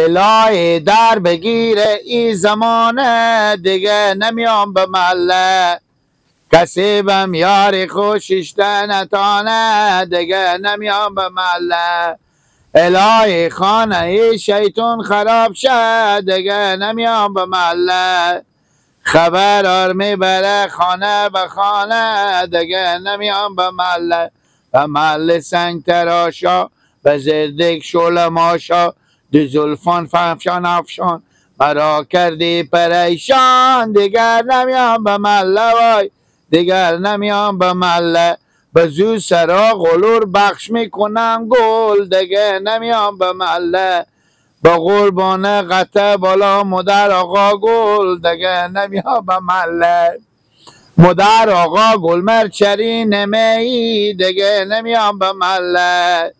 الهی در بگیره ای زمانه دیگه نمیام به محله، کسی بم یاری خوششته نتانه دیگه نمیام به محله. الهی خانه ای شیطون خراب شد دیگه نمیام به محله، خبرار میبره خانه به خانه دیگه نمیام به محله. به محله سنگ تراشا به زردک شل ماشا، دو زلفان فافشان افشان مرا کردی پریشان دیگر نمیام به محله، وای دیگر نمیام به محله. به زو سرا غلور بخش میکنم گل دیگه نمیام به محله، به قربان قطع بالا مادر آقا گل دیگه نمیام به محله. مادر آقا گل مرچری نمی دیگه نمیام به محله.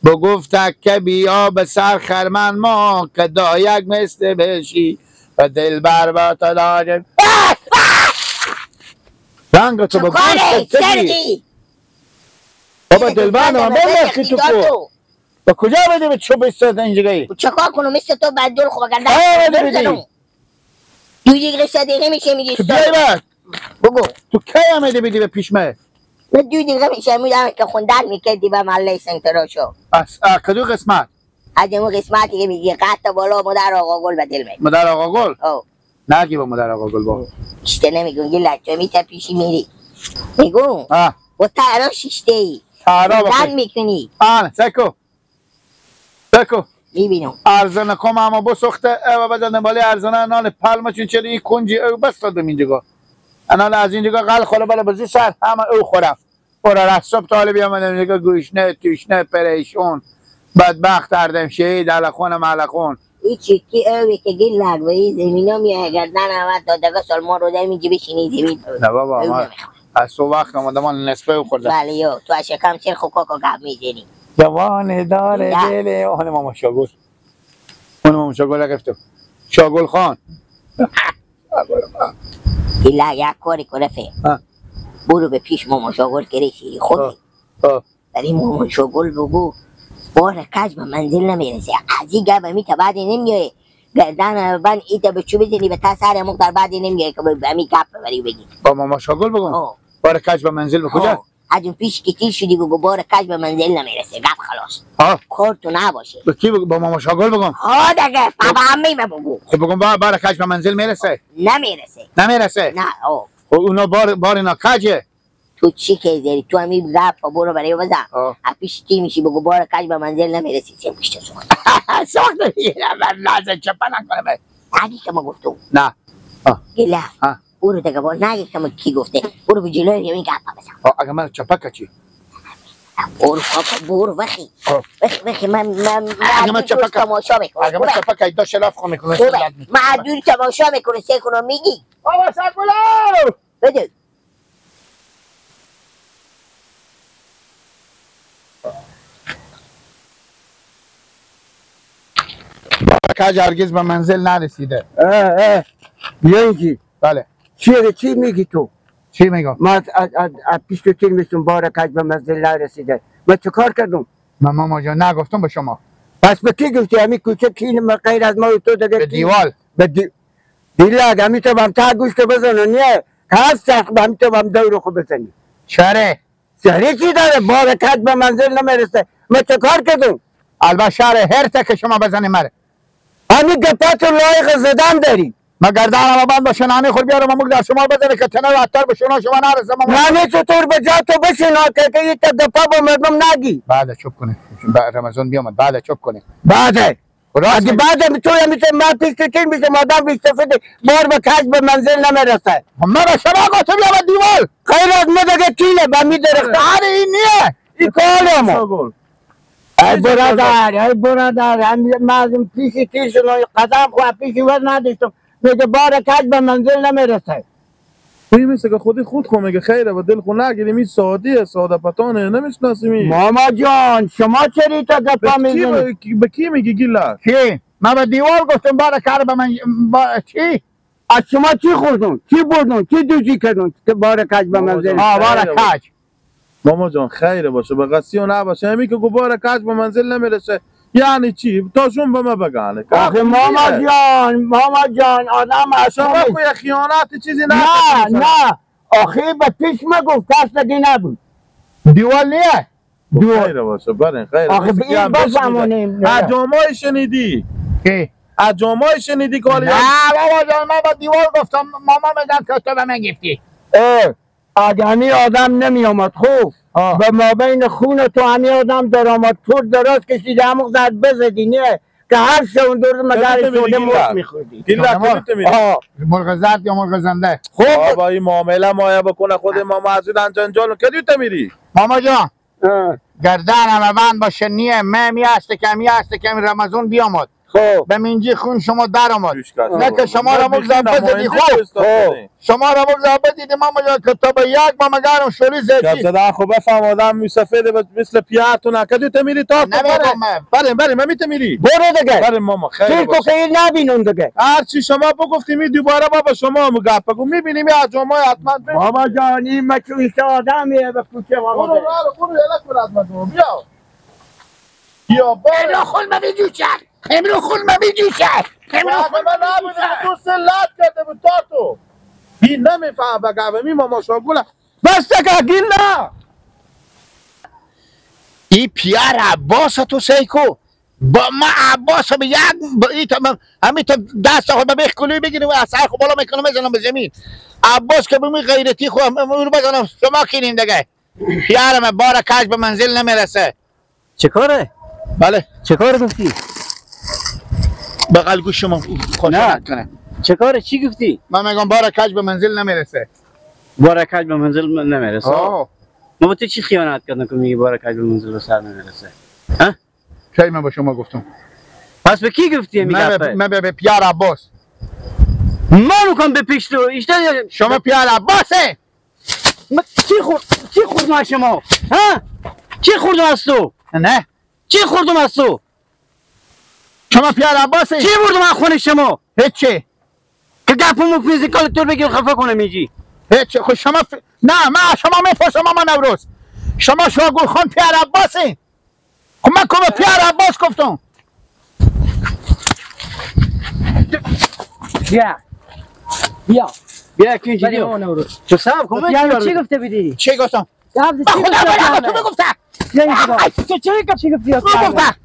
بگفت که بیا به سر خرمن ما که دایک مثل بشی و دل بر با تا داجم رنگ تو به گوشت. بابا دلبند من بنداختی تو کو با کجا بدی به چوب ایستاده اینجایی؟ چکار کنم مثل تو بدل خب اگر دست دو دقیقه سه دقیقه میشه میگی تو بیای بعد بگو تو کی آمدی بدی به پیش من؟ من دو دقیقه میشه میدم که خوندن میکردی به محله سنگ تراشو. از کدو قسمت؟ از اون قسمتی که میگی قطع بالا مادر آقا گل به دل می. مادر آقا گل؟ نگی با مادر آقا گل با چیزی نمیگم یه لچه میته پیشی میری میگم با تهرا شیشته ای تهرا میکنی آه سکو سکو میبینم ارزانه کم اما بسخته او بزنم بالی ارزانه نان پلمه چون چرا این کنجی او بس دادم اینجا انال از اینجا قل خوره بالا بزی سر همه او خورم اورا رسوب طالب بیامدم اینجا گوشنه تیشنه پریشون بدبخت اردم شهید علخون ملخون این چکی اوی که گل لگ و این زمین ها میای گردن اول تا دقیقه سال ما رو در میگی بشینی زمین. نه بابا ما از تو وقت آمده ما نصفه او خوردم. بله یو تو از شکم چرخ و کاکا گپ میزنی جوان داره دل اون ماما شاگل، اون ماما شاگل گفتم شاگل خان. ایلا یک کاری کنه فهم برو به پیش ماما شاگل که خودی ولی ماما شاگل بگو بار کج به منزل نمیرسه از این گپ همی تا بعدی نمیای گردن بند ایتا به چو بزنی به تا سر مقدار بعدی نمیای که به همی گپ ببری بگی با ماما شاگل بگم بار کج به منزل به کجا؟ از اون پیش که تیر شدی بگو بار کج به منزل نمیرسه گپ خلاص کار تو نباشه. به کی بگو؟ با ماما شاگل بگم؟ ها دیگه بابا همی بگو. خب بگم بار کج به منزل میرسه؟ نمیرسه. نمیرسه؟ نه. اونا بار اینا کجه؟ تو چی که داری تو همی گپ برو برای بزن از پیش تی میشی بگو بار کج به منزل نمیرسی چه پشت سوخت سوخت میگیرم من لازم چپا نکنم نگی که ما گفتم. نه گله برو دیگه بار نگی که ما کی گفته برو به جلوی همین گپ بزن. اگه من چپا کچی برو برو وخی وخی وخی من اگه من چپا تماشا میکنم. اگه من چپا کچی دو شلاف خو میکنم. من از دور تماشا میکنم سه کنم میگی بابا سرگلو بده. کج هرگز به منزل نرسیده. بیا اینجی. بله. چیه چی میگی تو؟ چی میگم؟ من از پیش تو تیر میشم بار کج به منزل نرسیده. من چه کار کردم؟ من ماما جان نگفتم به شما. پس به کی گفتی؟ همین کوچه کی غیر از ما و تو دیگه؟ به دیوال. به دیلک همین تو بهم تا گوشت بزن نیه. هست همین تو بهم دور خو بزنی. چره؟ چره چی داره؟ بار کج به منزل نمیرسه. من چه کار کردم؟ البته شهر هرته که شما بزنی مره. همین گپاتو لایق زدن داری. ما گردنم بند باشه نانی خور بیارم اموک در شما بزنه که تنه و عطار به شما شما نرسه. نانی چطور به جا تو بشینا که یه تا گپا با مردم نگی. بعد چوب کنه رمضان بیامد بعد چوب کنه. بعد اگه بعد تو همیشه من پیش تو چین میشه مادم بیش فده بار به کج به منزل نمیرسه. من به شما گفتم بیا به دیوال. غیر از ما دیگه کیله به می درخت. آره این نیه این کالمو. ای برادر ای برادر من از پیش تیر شدم قدم خو پیش ور نداشتم میگه بار کج به منزل نمیرسه. این مثل که خودی خود خو میگه خیره و دل خو نگیریم این سادیه ساده پتانه نمیشناسیم. ماما جان شما چرا تا گپا میزنی؟ به کی میگی گیلا؟ کی؟ من به دیوال گفتم بار کار به من چی؟ از شما چی خوردم؟ چی بردم؟ چی دوزی کردم که بار کج به منزل؟ بار کج. ماما جان خیره باشه به قصی و نباشه همین که گو بار کج به منزل نمیرسه یعنی چی؟ تا شون به ما بگانه. آخه ماما جان، ماما جان آدم شما کوی خیانت چیزی نه نه آخه به پیش ما گفت کس دیگه نبود. دیوال نیه؟ خیره باشه برین خیره. آخه به این بفهمونیم. اجامای شنیدی؟ کی؟ اجامای شنیدی که نه بابا جان من با دیوال گفتم ماما میگم که تو به من گفتی. اگه همی آدم نمی آمد خوب به مابین خون تو همی آدم در آمد تو دراز کشیده همون زد بزدی نه که هر شون دور مگر شده مرغ میخوردی. مرغ زرد یا مرغ زنده؟ خب بابا این معامله مایه بکنه خود ماما از این جنجال کدی تو میری؟ ماما جان گردن همه بند باشه نیه می هست کمی هست کمی رمضان بیامد خب به منجی خون شما در آمد نه که شما را مگذر بزدی خوب شما را مگذر بزدی ماما جان که تا به یک ما مگرم شوری زدی زدن خب بفهم آدم میسفید مثل پیارتون کدی تو میری تا بریم بریم من میت میری برو دیگه بریم ماما خیلی باشه که نبینم دیگه هر چی شما بگفتیم می دوباره بابا شما مگپ بگو میبینیم یا جمعه حتما بابا جان این مچویش آدمیه به کوچه ماما برو برو یلا کن حتما بیا بیا برو خون ما میجوشد امرو خون ما میجوشد امرو خون ما نبوده تو سلات کرده بود تا تو این نمیفهم بگه می ماما شاگوله بس تکه گیل نه ای پیار عباس تو سیکو با ما عباس به یک همین تا دست خود به کلوی بگیریم و از سر خود بالا میکنم میزنم به زمین عباس که بمی غیرتی خود اونو بزنم شما کینیم دیگه پیارم بار کش به منزل نمیرسه. چه کاره؟ بله چه کاره گفتی؟ بغل گوش شما خوشحال کنه. چه کاره؟ چی گفتی؟ من میگم بار کج به منزل نمیرسه. بار کج به منزل نمیرسه؟ ما با تو چی خیانت کردم که میگی بار کج به منزل به سر نمیرسه؟ ها؟ کی من به شما گفتم؟ پس به کی گفتی میگم؟ من به پیار عباس. من میگم به پیش تو شما پیار عباسه. من چی خوردم از شما؟ ها؟ چی خوردم از تو؟ نه چی خوردم از تو؟ شما پیار عباسی؟ چی بردم از خونه شما؟ هیچی که گپمو فیزیکال تو بگیر خفه کنم اینجی هیچی. خب شما نه من شما میپرسم ماما نوروز شما شاگل خان پیار عباسی؟ خب من که پیار عباس گفتم. بیا بیا بیا که اینجی بیا تو صاحب کن چی گفته بیدی؟ چی گفتم؟ خدا تو بگفتم تو چی گفتی؟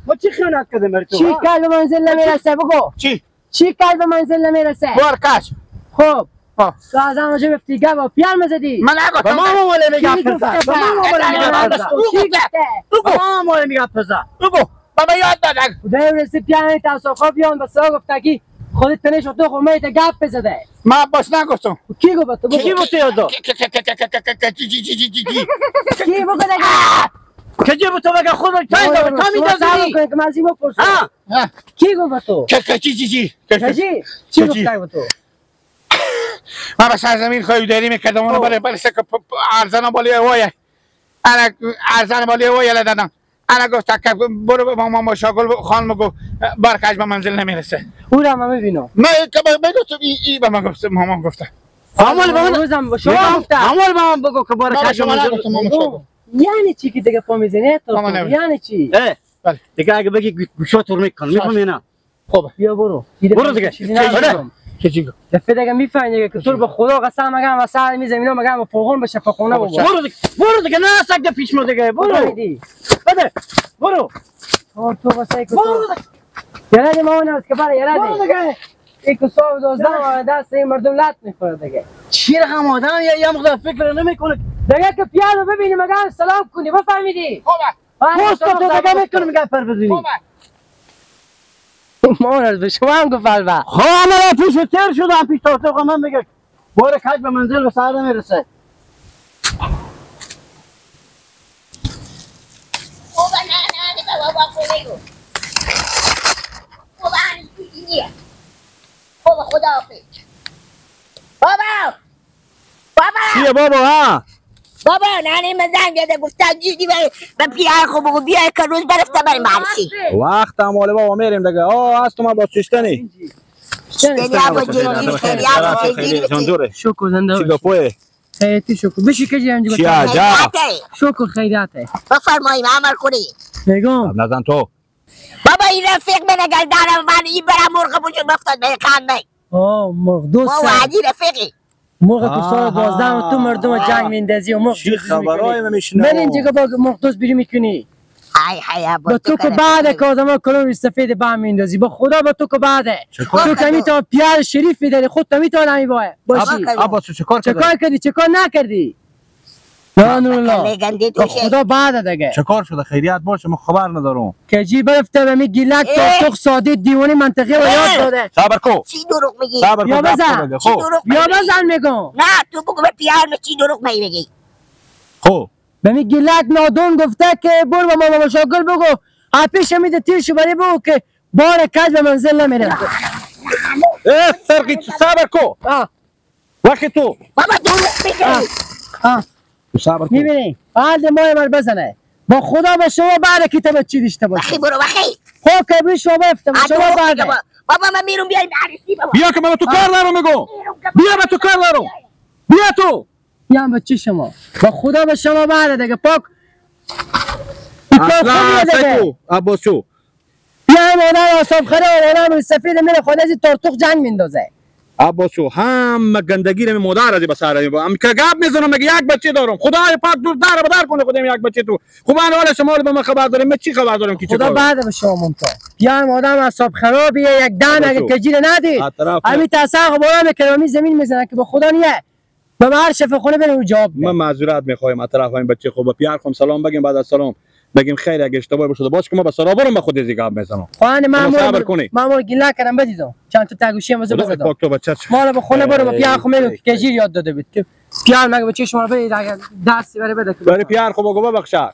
ما چی خیانت کردم بر تو؟ چی کل به منزل نمیرسه بگو؟ چی؟ چی کل به منزل نمیرسه؟ بار کش. خب تو از هم راجع گفتی گپ و پیار مزدی. من نگفتم. به ما مال میگه پسر. به ما مال میگه پسر. چی گفته؟ به ما مال میگه پسر. بگو. بابا یاد دادن. خدای رسید پیار تا بیان بس گفت کی خودت تنش تو خو میت گپ بزده. من باش نگفتم. کی گفت تو؟ کی گفت یاد داد؟ کی چی چی چی چی کی بگو دیگه؟ کجا بود تو بگه خود تا تا میدازی که من از این بپرسم کی گفت تو؟ چی چی چی چی چی گفت تو؟ من به سرزمین خواهی میکردم اونو برای برای سک ارزان بالای وای انا ارزان بالای وای دادم انا گفت که برو با ماما شاگل خانم گفت بارکش به منزل نمیرسه. او را من میبینم. من که بگو تو ای به من گفت مامان گفته. عمل به من روزم شما گفته. عمل به من بگو که بارکش به منزل. یعنی چی که دیگه پا میزنی تو؟ یعنی چی؟ بله دیگه اگه بگی گوشات رو میکنم میفهمی نه؟ خب بیا برو برو دیگه. چی چی دفعه دیگه میفهمی که تو به خدا قسم مگم و سر می زمینا مگم فوقون بشه فخونه بابا. برو دیگه برو دیگه نه سگ پیش ما دیگه برو بده برو تو واسه کو برو دیگه یالا ما اون که برای یالا برو دیگه یک سو 12 دست این مردم لات میخوره دیگه. چی رقم آدم یا مقدار فکر نمیکنه دیگه که پیانو ببینی مگم سلام کنی بفهمیدی. خوبه پوست تو دیگه میکنم میگم پر بزنی. خوبه ما به شما هم گفت البته. خب من پیش تر شدم پیش تا من میگه بار کج به منزل به سر نمیرسه. بابا نه نه بابا بگو بابا هنوز بابا خداحافظ. بابا بابا چیه بابا؟ ها بابا ننه من زنگ زده گفتم جدی به پیار خو بگو بیا که روز برفته بریم عرسی. وقت هم مال بابا میریم دیگه. آه از تو ما با چشتنی شکر زنده چی گپوه؟ خیریتی شکر بشی که جی چی عجب شکر خیریته بفرماییم عمل کنی میگم نزن تو بابا. این رفیق من اگر دارم من این برم مرغ بوجود افتاد به قند می. مرغ دوست. ما وعدی رفیقی. مرغ تو سال 12 تو مردم جنگ میندازی و مرغ چی خبرای من میشنوم. من اینجا با مرغ دوست بیری میکنی. ای حیا با تو که بعد که آدم ها کلون سفید با میندازی با خدا با تو که بعده تو که میتونی پیار شریف میداری خود تو میتونی همی باشی. عباس چه کار کردی؟ چه کار کردی؟ چه کار نکردی؟ نه نورالله با خدا بعد دیگه چه کار شده؟ خیریت باشه من خبر ندارم که جی برفته به می گیلک تا تو ساده دیوانه منطقه رو یاد داده. صبر کو چی دروغ میگی؟ یا بزن یا بزن میگم. نه تو بگو به پیار چی دروغ میگی؟ خب به می گیلک نادون گفته که برو با ماما شاگل بگو پیش میده تیرشو بری بگو که بار کج به منزل نمیره. اه فرقی صبر کو وقتی تو بابا دروغ میگی. صبر کو میبینی بعد مای مر بزنه با خدا با شما بعد کتاب چی داشته باشه. وخی برو وخی خب که شما بفته شما بعد بابا من میرم بیایم عروسی بابا. بیا که من تو کار دارم میگم. بیا من تو کار دارم. بیا تو بیام بچه شما با خدا به شما بعد دیگه پاک اصلا عباسو بیا مادر اصاب خره آدم سفید میره خود از تارتوق جنگ میندازه. عباسو هم گندگی رو مادر از بساره هم که گپ میزنم میگه یک بچه دارم خدای پاک دور در بدر کنه خودم یک بچه تو. خب من حالا شما رو به من خبر دارم من چی خبر دارم که خدا بعد به شما مونتا بیام آدم اعصاب خرابیه یک دن اگه کجیر ندید همین تسق بالا میکنه زمین میزنه که با خدا نیه به هر شفاخونه بریم جواب. من معذرت میخوایم از طرف این بچه خوب پیار خم سلام بگیم بعد از سلام بگیم خیر اگه اشتباه بشده باش که ما به سرا برم به خود زیگاب میزنم. خانه مامور گیلا کردم بدیدم چند تا تگوشی هم واسه بزدم. پاک تو بچه مال به خونه برو به پیار خو میگم که گیر یاد داده بود که پیار مگه بچه شما رو بدید اگه دستی بره بده برای پیار خو بگو ببخشا.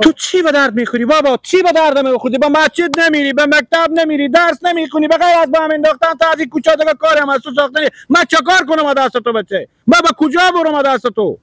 تو چی به درد میخوری بابا؟ چی به درد میخوری؟ به مسجد نمیری، به مکتب نمیری، درس نمیخونی، به غیر از با هم انداختن تا از این کوچه دیگه کاری هم از تو ساختنی. من چه کار کنم از دست تو بچه؟ من به کجا برم از دست تو؟